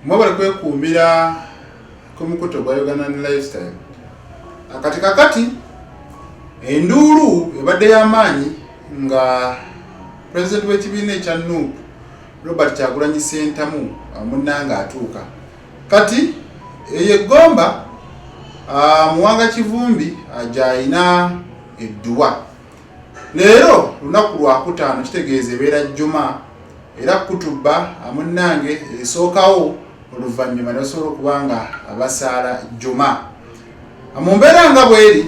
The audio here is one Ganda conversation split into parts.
Mwebale kwekuumira ku mukutu gwa Ugandan Lifestyle. Akati kakati enduulu ebadde y'amaanyi nga pulezidenti w'ekibiina ekya NUP Robert Kyagulanyi Ssentamu munnange atuuka. Kati eyo eggomba Muwanga Kivumbi gy'alina edduwa. Leero lunaku lwakutaano kitegeeza ebeera Jjuma era kutubba munnange esookawo oluvannyuma ne basobola okuba nga basaala Jjuma. Mu mbeera nga bw'eri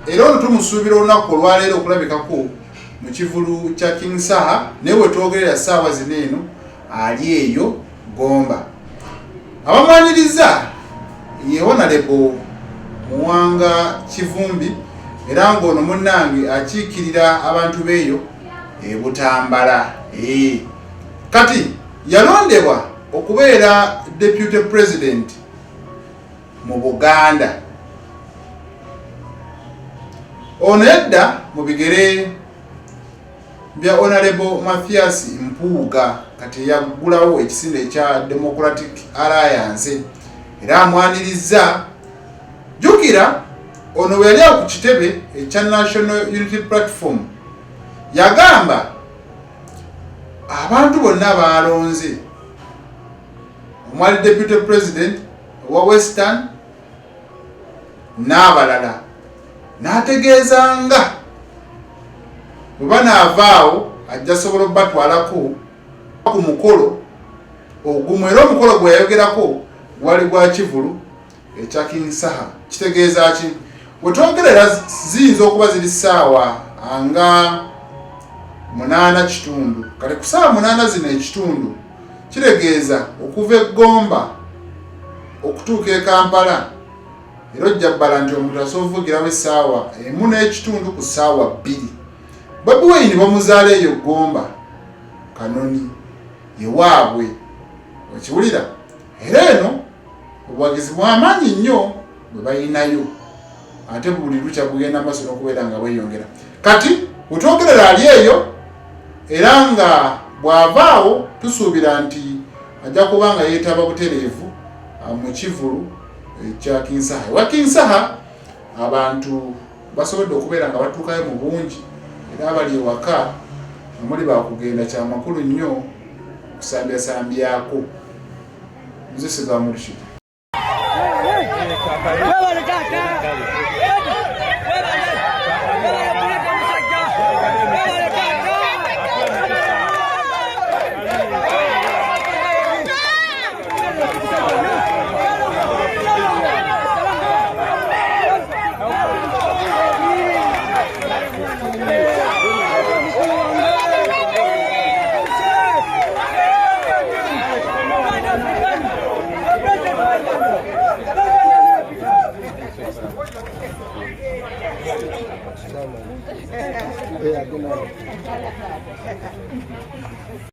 era ono tumusuubira olunaku olwaleero okulabikako mu kivulu kya King Saha naye we twogerera ssaawa zino eno ali eyo Gomba. Abamwaniriza ye Honalebo Muwanga Kivumbi era ng'ono munnange akiikirira abantu b'eyo e Butambala. Kati yalondebwa okubeera Deputy President mu Buganda. Ono yadda mu bigere bya Honorable Mathias Mpuuga kati eyaggulawo ekisinde ekya Democratic Alliance era amwanirizza. Jjukira ono bwe yali awo ku kitebe ekya National Unity Platform yagamba abantu bonna baalonze omwali Deputy President owa Western n'abalala n'ategeeza nga bwe banaavaawo ajja sobola okubatwalako ku mukolo ogumu era omukolo gwe yayogerako gwali gwa kivulu ekya King Saha. Kitegeeza ki? We twogerera ziyinza okuba ziri ssaawa nga 8:15. Kale ku ssaawa 8 zino ekitundu kitegeeza okuva e Gomba okutuuka e Kampala era ojja bbala nti omuntu asobola okuvugirawo essaawa 1:15 ku ssaawa 2. Bobi Wine bamuzaala eyo Gomba Kanoni yewaabwe okiwulira era eno obuwagizi bw'amaanyi nnyo bwe balinayo ate buli lukya bugenda maaso n'okubeera nga bweyongera. Kati wetwogerera ali eyo era nga bw'avaawo tusuubira nti ajja kuba nga yeetaba butereevu mu kivulu ekya King Saha. Ewa King Saha abantu basobodde okubeera nga batuukayo mu bungi era abali ewaka nga muli bakugenda kyamakulu nnyo okusambyasambyako. Nze Ssegawa Murshid. Yeah.